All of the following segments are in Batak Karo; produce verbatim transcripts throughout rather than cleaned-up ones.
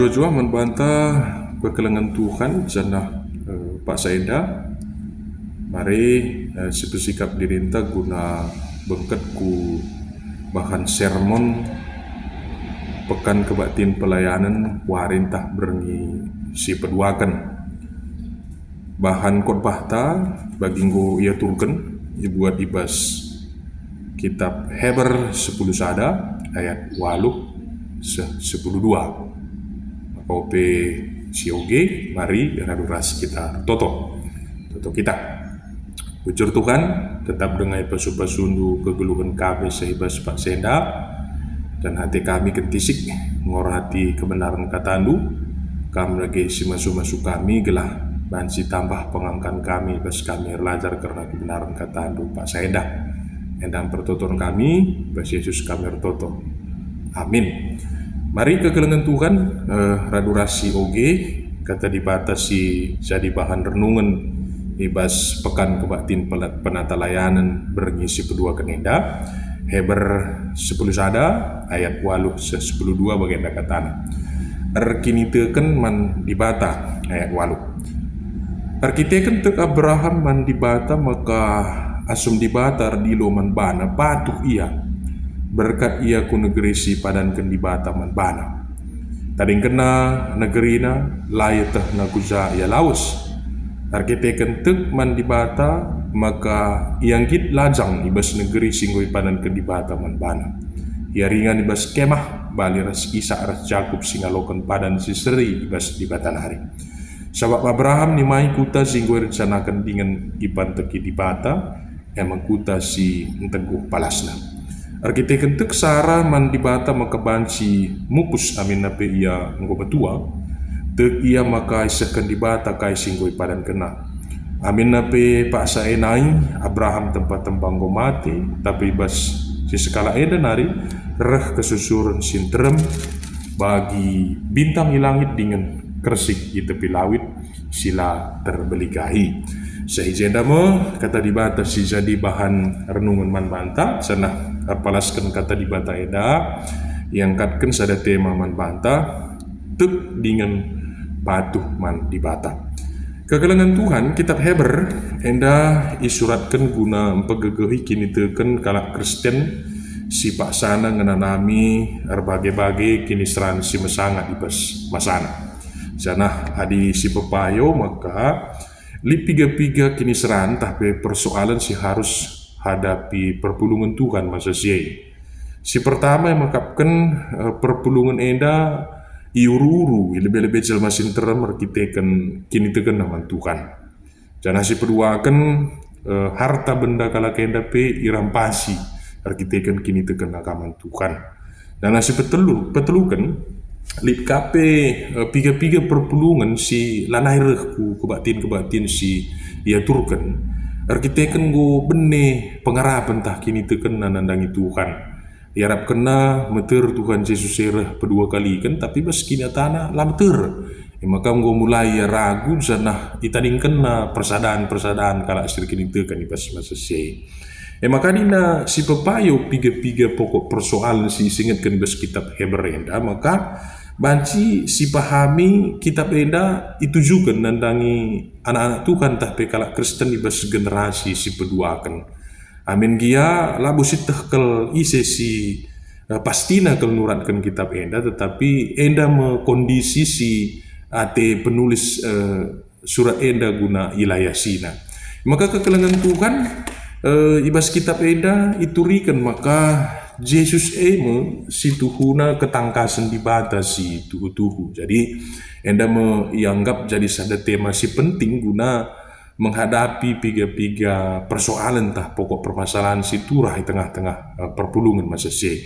Juah-juah man banta kekelengen Tuhan, janah, eh, paksa enda, mari, eh, sipesikap dirinta guna bengket ku bahan sermon Pekan Kebaktin Pelayanen wari ntah berngi si peduaken. Bahan khotbahta bagi enggo iaturken, ibuat i bas Kitab Heber sepuluh sada ayat waluh seh sepuluh dua. Maka ope si oge, mari radu ras kita ertoto. Toto kita. Bujur Tuhan, tetap denga ipasu-pasundu kegeluhen kami seh i bas paksa enda, dan ate kami kentisik ngorati kebenaren katandu. Kam dage si masu-masu kami gelah banci tambah pengankan kami bas kami erlajar kerna kebenaren katandu paksa enda. Enda pertoton kami, bas Yesus kami ertoto. Amin. Mari kekelengen Tuhan, eh, radu ras si oge, Kata Dibata si jadi bahan renungen i bas Pekan Kebaktin Pela-, Penatalayanen berngi si peduaken enda, Heber sepuluh sada ayat waluh seh sepuluh dua bagenda katana. Erkiniteken man Dibata, ayat waluh. Erkiteken tek Abraham man Dibata maka asum Dibata erdilo man bana, patuh ia. Berkat ia ku negeri si ipadanken Dibata man bana. Tadingkenna negerina, la ietehna ku ja ia lawes. Erkiteken tek man Dibata, maka ia nggit lajang i bas negeri si enggo ipadanken Dibata man bana. Ia ringan i bas kemah, bali ras Isak ras Jakup si ngaloken padan si seri i bas Dibata nari. Sabap Abraham nimai kuta si enggo irencanaken dingen ipanteki Dibata, e me kuta si nteguh palasna. Erkiteken tek Sara man Dibata maka banci mupus aminna pe ia enggo metua, tek ia maka isehken Dibata kai si enggo ipadankenna. Aminna pe paksa e nai, Abraham tempa-tempa enggo mate, tapi i bas si sekalak enda nari reh kesusuren si nterem bagi bintang i langit dingen kersik i tepi lawit si la terbeligai. Seh i jenda me Kata Dibata si jadi bahan renungen man banta, janah erpalasken Kata Dibata enda iangkatken sada tema man banta, tek dingen patuh man Dibata. Kekelengen Tuhan, Kitab Heber enda isuratken guna mpegegehi kiniteken kalak Kristen si paksana ngenanami erbage-bage kiniseran si mesangat i bas masana. Janah adi sipepayo maka lit piga-piga kiniseran ntah pe persoalen si harus hadapi perpulungen Tuhan masa si e. Si pertama iakapken, eh, perpulungen enda iuru-uru i lebe-lebe jelma si nterem erkiteken kinitekenna man Tuhan. Janah si peduaken, eh, harta benda kalak enda pe irampasi erkiteken kinitekenna ka man Tuhan. Janah si petelu, peteluken, lit ka pe, eh, piga-piga perpulungen si lanai reh ku kebaktin-kebaktin si iaturken, erkiteken enggo bene pengarapen ntah kinitekenna nandangi Tuhan. Iarapkenna meter Tuhan Jesus e reh pedua kaliken, tapi bas kenyataanna la meter. E maka enggo mulai ia ragu janah itadingkenna persadan-persadan kalak si erkiniteken i bas masa si e. E maka nina si pepayo piga-piga pokok persoalen si isingetken i bas kitab Heber enda, maka banci sipahami kitab enda itujuken nandangi anak-anak Tuhan ntah pe kalak Kristen i bas generasi si peduaken. Amin gia labo sieteh kal ise si, eh, pastina kal nuratken kitab enda, tetapi enda me kondisi si ate penulis, eh, surat enda guna ilayasina. Maka kekelengen Tuhan, eh, i bas kitab enda ituriken maka Jesus e me situhuna ketangkasen Dibata si tuhu-tuhu. Jadi, enda me ianggap jadi sada tema si penting guna menghadapi piga-piga persoalen ntah pokok permasalahan si turah i tengah-tengah, eh, perpulungen masa si e.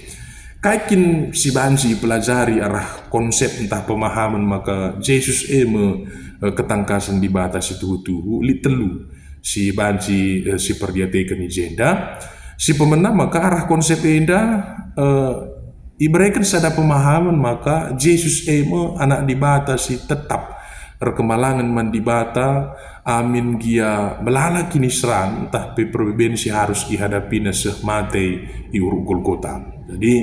Kai kin si banci ipelajari arah konsep ntah pemahamen maka Jesus e me, eh, ketangkasen Dibata si tuhu-tuhu? Lit telu si banci, eh, siperdiateken i jenda. Si pemena maka arah konsep enda, eh, ibereken sada pemahamen maka Jesus e me Anak Dibata si tetap erkemalangen man Dibata, amin gia melala kiniseran ntah pe perbeben si harus ihadapina seh mate i Uruk Golgota. Jadi,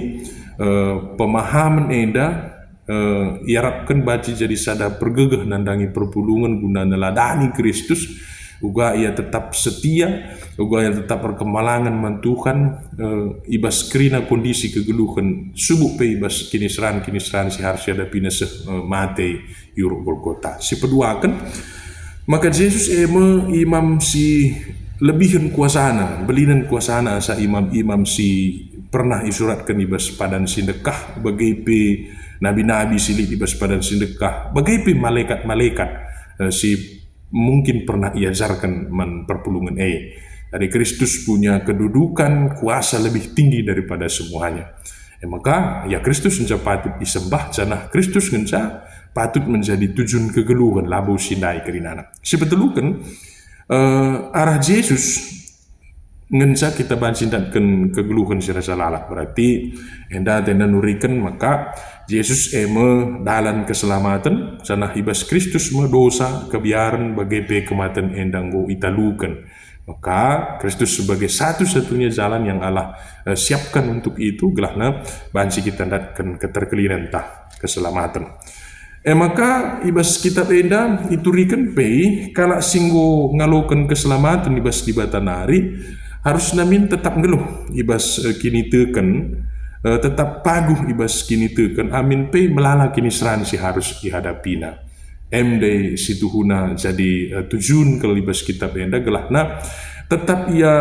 eh, pemahamen enda eh, iarapken banci jadi sada pergegeh nandangi perpulungen guna neladani Kristus, uga ia tetap setia, uga ia tetap erkemalangen man Tuhan, eh, i bas kerina kondisi kegeluhen, subuk pe i bas kiniseran-kiniseran si harus iadapina seh, eh, mate i Uruk Golgota. Sipeduaken, maka Jesus e me imam si lebihen kuasana, belinen kuasana asa imam-imam si pernah isuratken i bas Padan si Ndekah, bage pe nabi-nabi si lit i bas Padan si Ndekah, bage pe malekat-malekat, eh, si mungkin pernah iajarken man perpulungen e. Jadi Kristus punya kedudukan, kuasa lebih tinggi daripada semuanya. E maka, ya Kristus ngenca patut isembah, janah Kristus ngenca patut menjadi tujun kegeluhen, labo si ndai kerinana. Sipeteluken, eh, arah Jesus ngenca kita banci ndatken kegeluhen si rasa lalap. Berarti enda atena nuriken maka Jesus e me dalan keselamaten, janah i bas Kristus me dosa, kebiaren, bage pe kematen enda enggo italuken. Maka Kristus sebagai satu-satunya jalan yang Allah, eh, siapkan untuk itu, gelahna banci kita ndatken keterkelinen tah keselamaten. E maka, i bas kitab enda ituriken pe kalak si enggo ngaloken keselamaten i bas Dibata nari harus namin tetap nggeluh i bas, eh, kiniteken, eh, tetap paguh i bas kiniteken, amin pe melala kiniseran si harus ihadapina. Em ndai si tuhuna jadi, eh, tujun kal i bas kitab enda, gelahna tetap ia,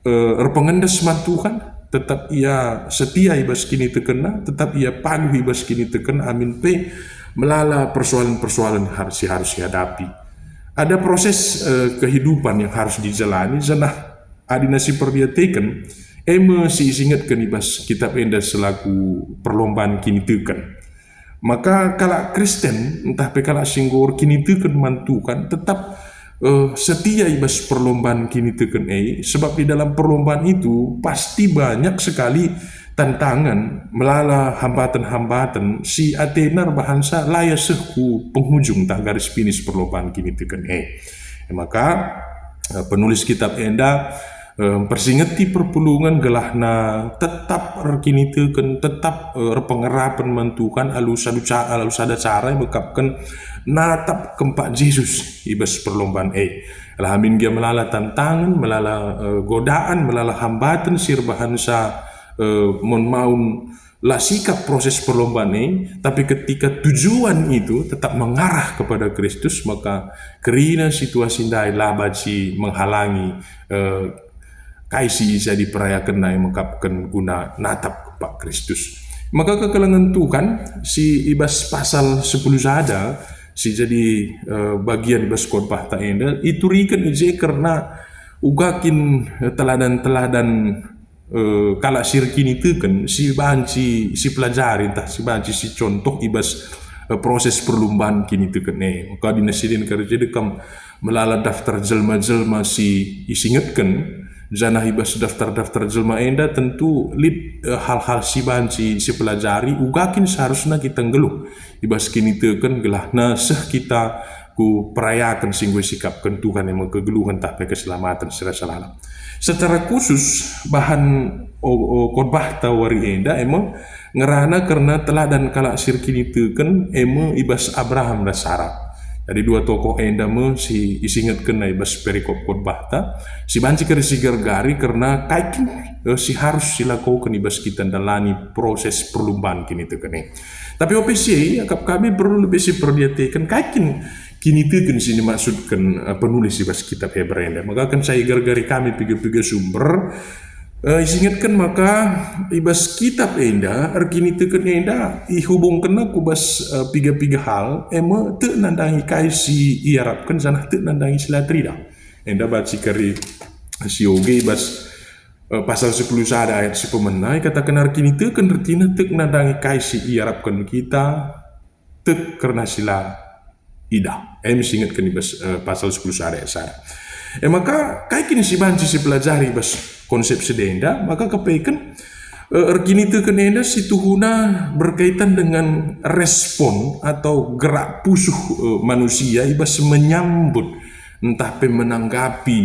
eh, erpengendes man Tuhan, tetap ia setia i bas kinitekenna, tetap ia paguh i bas kiniteken, amin pe melala persoalan-persoalan har-, si harus ihadapi. Ada proses, eh, kehidupan yang harus dijalani, janah adina si perdiateken, e me si isingetken i bas kitab enda selaku perlomban kiniteken. Maka kalak Kristen, ntah pe kalak si enggo erkiniteken man Tuhan, tetap, eh, setia i bas perlomban kiniteken e, sebab di dalam perlomban itu pasti banyak sekali tantangan, melala hambatan-hambatan si atena erbahansa la ia seh ku penghujung ntah garis finis perlomban kiniteken e. E maka, eh, penulis kitab enda, eh, mpersingeti perpulungen gelahna tetap erkiniteken, tetap, eh, erpengarapen man Tuhan alu sadu ca-, alu sada cara mekapken natap kempak Jesus i bas perlomban e. Lah amin gia melala tantangen, melala, eh, godaan, melala hambatan si erbahansa, eh, maun-maun la sikap proses perlomban e, tapi ketika tujuan itu tetap mengarah kepada Kristus, maka kerina situasi ndai la banci menghalangi, eh, kai si jadi perayakenna e mekapken guna natap kempak Kristus. Maka kekelengen Tuhan si i bas pasal sepuluh sada si jadi, eh, bagian i bas khotbahta enda ituriken i je kerna uga kin, eh, teladan-teladan, eh, kalak si erkiniteken, si banci sipelajari ntah si banci sicontoh i bas, eh, proses perlumban kiniteken e. Maka adina sidin kari je dekam melala daftar jelma-jelma si isingetken, janah i bas daftar-daftar jelma enda tentu lit, eh, hal-hal si banci sipelajari, uga kin seharusna kita nggeluh i bas kiniteken gelahna seh kita ku perayaken si enggo isikapken Tuhan e me kegeluhen ntah pe keselamaten si rasa lalap. Secara khusus, bahan o-, o-, khotbahta wari enda e me ngerana kerna teladan kalak si erkiniteken e me i bas Abraham ras Sara. Jadi dua tokoh enda me si isingetken i bas perikop khotbahta, si banci kari sigergari kerna kai kin, eh, si harus silakoken i bas kita ndalani proses perlumban kiniteken e. Tapi ope si e, akap kami perlu lebe siperdiateken kai kin kiniteken si nimaksudken, eh, penulis i bas kitab Heber enda. Maka kenca igergari kami piga-piga sumber, eh, isingetken maka i bas kitab enda, erkiniteken enda ihubungkenna ku bas, eh, piga-piga hal, e me tek nandangi kai si iarapken janah tek nandangi si la teridah. Enda banci kari sioge i bas, eh, pasal sepuluh sada ayat si pemena, ikataken erkiniteken ertina tek nandangi kai si iarapken kita, tek kerna si la idah. E me si ingetken i bas, eh, pasal sepuluh sada ayat sada. E maka, kai kin si banci sipelajari i bas konsep si enda? Maka kepeken, eh, erkiniteken enda si tuhuna berkaitan dengan respon atau gerak pusuh, eh, manusia i bas menyambut ntah pe menanggapi,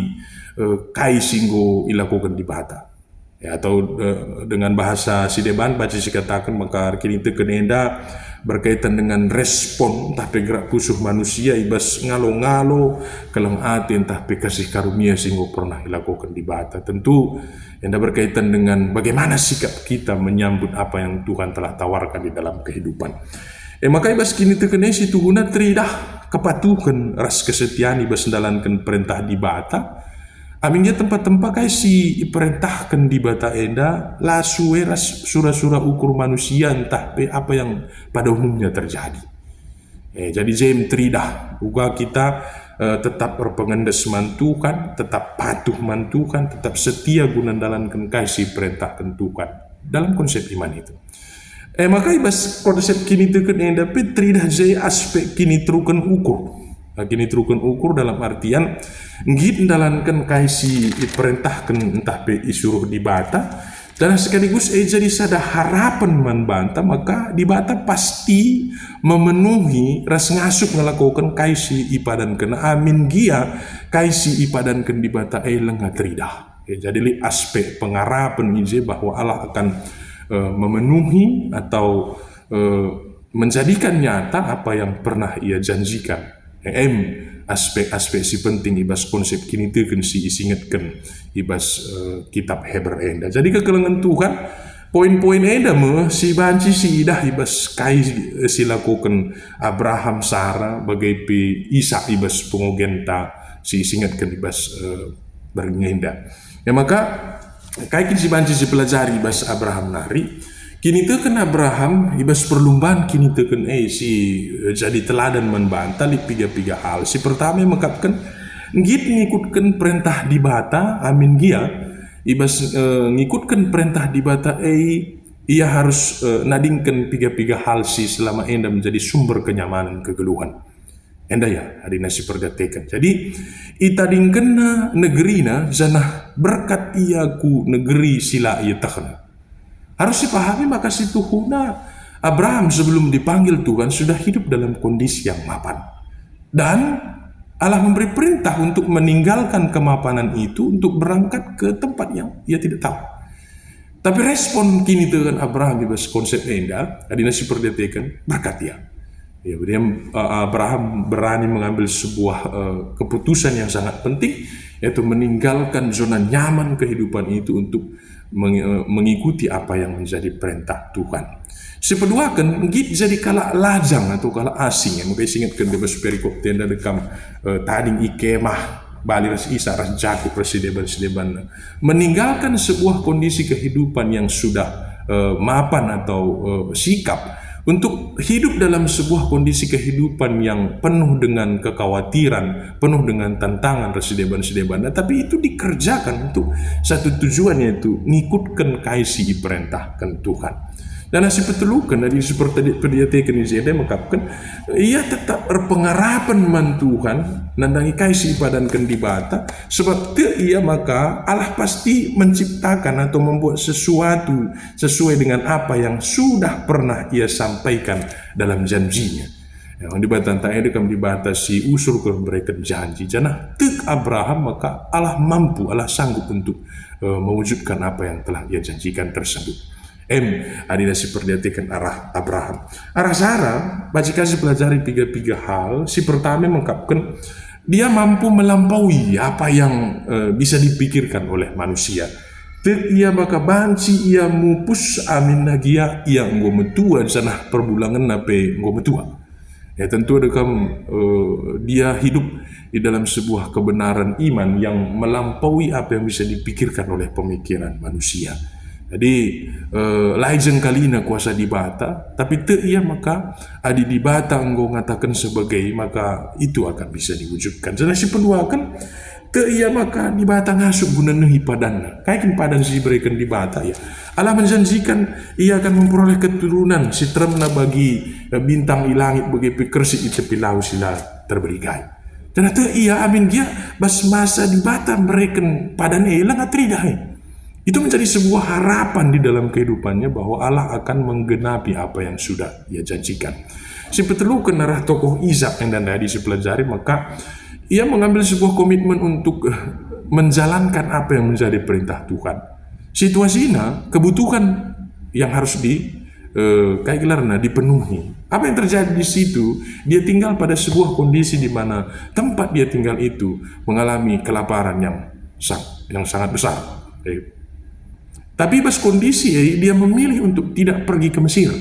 eh, kai si enggo ilakoken Dibata. Ya, atau, eh, dengan bahasa si deban banci sikataken maka erkiniteken enda berkaitan dengan respon ntah pe gerak pusuh manusia i bas ngalo-ngalo, keleng ate ntah pe kasih karunia si enggo pernah ilakoken Dibata. Tentu enda berkaitan dengan bagaimana sikap kita menyambut apa yang Tuhan telah tawarkan di dalam kehidupan. E maka i bas kiniteken e situhuna teridah kepatuhen ras kesetian i bas ndalanken perentah Dibata. Amin gia tempa-tempa kai si iperentahken Dibata enda la sue ras sura-sura ukur manusia ntah pe apa yang pada umumnya terjadi. Eh, jadi jem teridah uga kita, eh, tetap erpengendes man Tuhan, tetap patuh man Tuhan, tetap setia guna ndalanken kai si iperentahken Tuhan dalam konsep iman itu. Eh, maka i bas konsep kiniteken enda pe teridah je aspek kiniteruken ukur. Nah, kiniteruken ukur dalam artian nggit ndalanken kai si iperentahken ntah pe isuruh Dibata, janah sekaligus e jadi sada harapen man banta maka Dibata pasti memenuhi ras ngasup ngelakoken kai si ipadanken, amin gia kai si ipadanken Dibata e langa teridah. Ya, jadi lit aspek pengarapen i je bahwa Allah akan, eh, memenuhi atau, eh, menjadikan nyata apa yang pernah Ia janjikan. Em, aspek-aspek si penting i bas konsep kiniteken si isingetken i bas, eh, kitab Heber enda. Jadi kekelengen Tuhan, poin-poin enda me si banci siidah i bas kai, eh, si lakoken Abraham, Sara, bage pe Isak i bas pengogenta si isingetken i bas, eh, berngi enda. Ya maka, kai kin si banci sipelajari i bas Abraham nari? Kiniteken Abraham i bas perlumban kiniteken e si, eh, jadi teladan man banta lit piga-piga hal. Si pertama mekapken, nggit ngikutken perentah Dibata, amin gia, i bas, eh, ngikutken perentah Dibata e, ia harus, eh, nadingken piga-piga hal si selama enda menjadi sumber kenyamanen kegeluhen. Enda ya, adina si perdiateken. Jadi, itadingkenna negerina, janah berkat ia ku negeri si la ietehna. Harus sipahami maka situhuna Abraham sebelum dipanggil Tuhan sudah hidup dalam kondisi yang mapan. Dan Allah memberi perintah untuk meninggalkan kemapanan itu untuk berangkat ke tempat yang ia tidak tahu. Tapi respon kiniteken Abraham i bas konsep enda, adina si perdiateken, berkat ia. Ya, jadi, eh, Abraham berani mengambil sebuah, eh, keputusan yang sangat penting, yaitu meninggalkan zona nyaman kehidupan itu untuk meng-, eh, mengikuti apa yang menjadi perintah Tuhan. Sipeduaken, nggit jadi kalak lajang atau kalak asing, ya, maka isingetken i bas perikop enda dekam, eh, tading i kemah, bali ras Isak ras Jakup ras si deban-si debanna. Meninggalkan sebuah kondisi kehidupan yang sudah, eh, mapan atau, eh, sikap untuk hidup dalam sebuah kondisi kehidupan yang penuh dengan kekhawatiran, penuh dengan tantangan ras si deban-si debanna. Tapi itu dikerjakan untuk satu tujuan, yaitu ngikutken kai si iperentahken Tuhan. Dan si peteluken, adi si perdiateken i jenda mekapken, ia tetap erpengarapen man Tuhan, nandangi kai si ipadanken Dibata, sebab tek ia maka Allah pasti menciptakan atau membuat sesuatu sesuai dengan apa yang sudah pernah Ia sampaikan dalam janji-Nya. Ya, Dibata ntah enda kam Dibata si usur ke mereken janji. Janah tek Abraham maka Allah mampu, Allah sanggup untuk, eh, mewujudkan apa yang telah Ia janjikan tersebut. Em, adina si perdiateken arah Abraham. Arah Sara, banci ka sipelajari piga-piga hal. Si pertama mekapken, dia mampu melampaui apa yang, eh, bisa dipikirkan oleh manusia. Tek ia maka banci ia mupus aminna gia ia enggo metua janah perbulangenna pe enggo metua. Ya, tentu ada kam, eh, dia hidup di dalam sebuah kebenaran iman yang melampaui apa yang bisa dipikirkan oleh pemikiran manusia. Jadi, eh, lai jengkalina kuasa Dibata, tapi tek ia maka adi Dibata enggo ngataken sebagai, maka itu akan bisa diwujudkan. Janah si peduaken, tek ia maka Dibata ngasup guna nehi padanNa. Kai kin padan si ibereken Dibata, ya? Allah menjanjikan Ia akan memperoleh keturunan si teremna bagi, eh, bintang i langit, bagi pe kersik i tepi lau si la terberigai. Janah tek ia amin gia bas masa Dibata mereken padan e langa teridah e. Itu menjadi sebuah harapan di dalam kehidupannya bahwa Allah akan menggenapi apa yang sudah Ia janjikan. Si peteluken arah tokoh Isak yang adi sipelajari, maka ia mengambil sebuah komitmen untuk, eh, menjalankan apa yang menjadi perintah Tuhan. Situasina, kebutuhan yang harus di, eh, kai gelarna, dipenuhi. Apa yang terjadi di situ? Dia tinggal pada sebuah kondisi di mana tempat dia tinggal itu mengalami kelaparan yang sang-, yang sangat besar. Eh, tapi bas kondisi, eh, dia memilih untuk tidak pergi ke Mesir.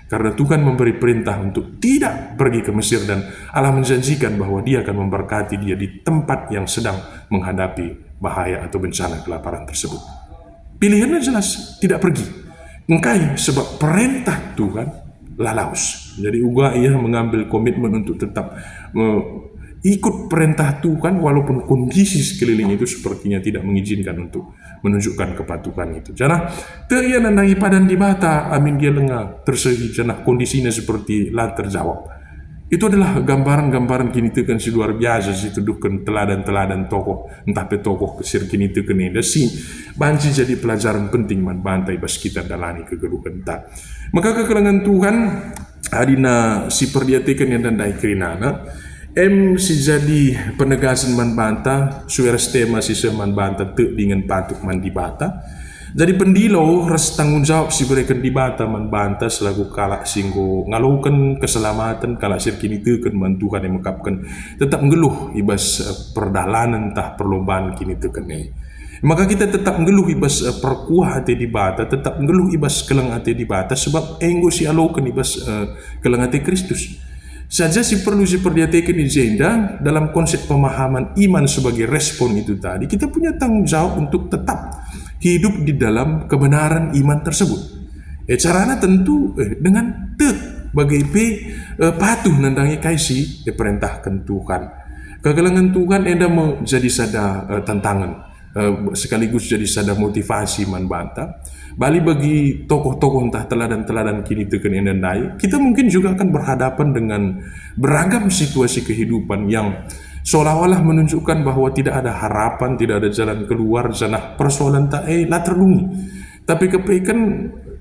Karena Tuhan memberi perintah untuk tidak pergi ke Mesir, dan Allah menjanjikan bahwa Dia akan memberkati dia di tempat yang sedang menghadapi bahaya atau bencana kelaparan tersebut. Pilihannya jelas, tidak pergi. Engkai? Sebab perintah Tuhan lalaus. Jadi uga ia mengambil komitmen untuk tetap, eh, ikut perintah Tuhan walaupun kondisi sekeliling itu sepertinya tidak mengizinkan untuk menunjukkan kepatuhan itu. Janah tek ia nandangi padan Dibata amin dia langa tersehi, janah kondisinya seperti la terjawab. Itu adalah gambaran-gambaran kiniteken si luar biasa si tuduhken teladan-teladan tokoh, ntah pe tokoh si erkiniteken enda si banci jadi pelajaran penting man banta i bas kita ndalani kegeluhenta. Maka kekelengen Tuhan, adina si perdiateken enda ndai kerinana, em si jadi penegasen man banta, sue ras tema si seh man banta tek dingen patuh man Dibata. Jadi pendilo ras tanggung jawab si ibereken Dibata man banta selaku kalak si enggo ngaloken keselamaten, kalak si erkiniteken man Tuhan e mekapken tetap nggeluh i bas, eh, perdalanen ntah perlomban kiniteken e. Maka kita tetap nggeluh i bas, eh, perkuah ate Dibata, tetap nggeluh i bas keleng ate Dibata, sebab enggo sialoken i bas, eh, keleng ate Kristus. Saja si perlu siperdiateken i jenda, dalam konsep pemahaman iman sebagai respon itu tadi, kita punya tanggung jawab untuk tetap hidup di dalam kebenaran iman tersebut. Eh, carana tentu, eh, dengan tek, bage pe, eh, patuh nandangi kai si iperentahken Tuhan. Kekelengen Tuhan enda me jadi sada, eh, tantangen, eh, sekaligus jadi sada motivasi man banta. Bali bagi tokoh-tokoh ntah teladan-teladan kiniteken enda ndai, kita mungkin juga akan berhadapan dengan beragam situasi kehidupan yang seolah-olah menunjukkan bahwa tidak ada harapan, tidak ada jalan keluar, janah persoalanta e la terdungi. Tapi kepeken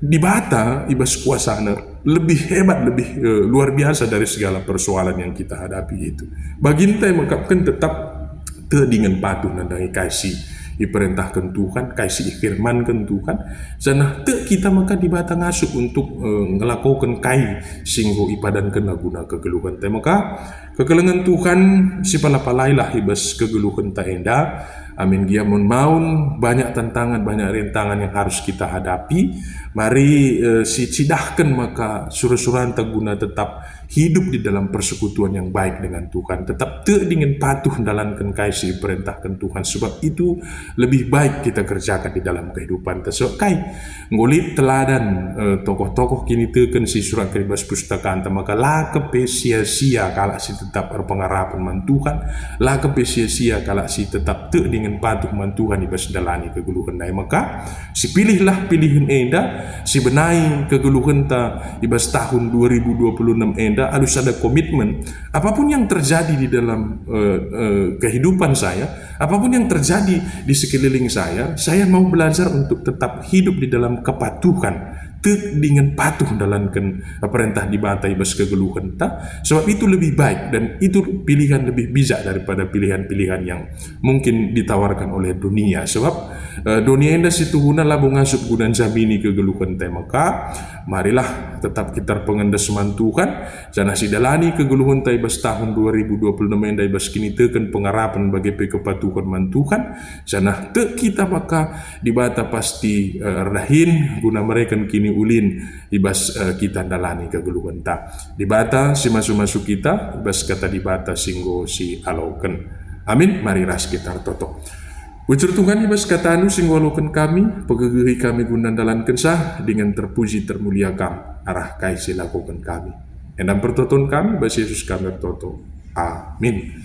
Dibata i bas kuasana lebih hebat, lebih, eh, luar biasa dari segala persoalan yang kita hadapi itu. Baginta e mekapken tetap tek dingen patuh nandangi kai si iperentahken Tuhan, kai si ifirmanken Tuhan, janah tek kita maka Dibata ngasup untuk, eh, ngelakoken kai si enggo ipadankenNa guna kegeluhenta. Maka kekelengen Tuhan, sipala-palailah i bas kegeluhenta enda. Amin gia maun-maun banyak tantangan, banyak rintangan yang harus kita hadapi. Mari, eh, sicidahken maka sura-suranta guna tetap hidup di dalam persekutuan yang baik dengan Tuhan. Tetap tek dingen patuh ndalanken kai si iperentahken Tuhan, sebab itu lebih baik kita kerjakan di dalam kehidupanta. Sebab kai? Enggo lit teladan, eh, tokoh-tokoh kiniteken si isuratken i bas pustakanta, maka la kepe sia-sia kalak si tetap erpengarapen man Tuhan, la kepe sia-sia kalak si tetap tek dingen patuh man Tuhan i bas ndalani kegeluhen ndai. Maka sipilihlah pilihen enda, sibenai kegeluhenta i bas tahun dua ribu dua puluh enam enda alu sada komitmen. Apapun yang terjadi di dalam, eh, eh, kehidupan saya, apapun yang terjadi di sekeliling saya, saya mau belajar untuk tetap hidup di dalam kepatuhan, tek dingen patuh ndalanken perentah Dibata i bas kegeluhenta, sebab itu lebih baik dan itu pilihan lebih bijak daripada pilihan-pilihan yang mungkin ditawarkan oleh dunia. Sebab, eh, dunia enda situhuna labo ngasup guna njamini kegeluhenta, maka marilah tetap kita erpengendes man Tuhan, janah sidalani kegeluhenta i bas tahun dua ribu dua puluh enam enda i bas kiniteken pengarapen bage pe kepatuhen man Tuhan, janah tek kita maka Dibata pasti, eh, erdahin guna mereken kiniulin i bas, eh, kita ndalani kegeluhenta. Dibata si masu-masu kita i bas kata Dibata si enggo sialoken. Amin. Mari ras kita ertoto. Bujur Tuhan, i bas kataNdu si enggo aloken kami, pegegehi kami guna ndalankenca dingen terpuji termulia Kam arah kai si lakoken kami. Enda me pertoton kami, bas Yesus kami ertoto. Amin.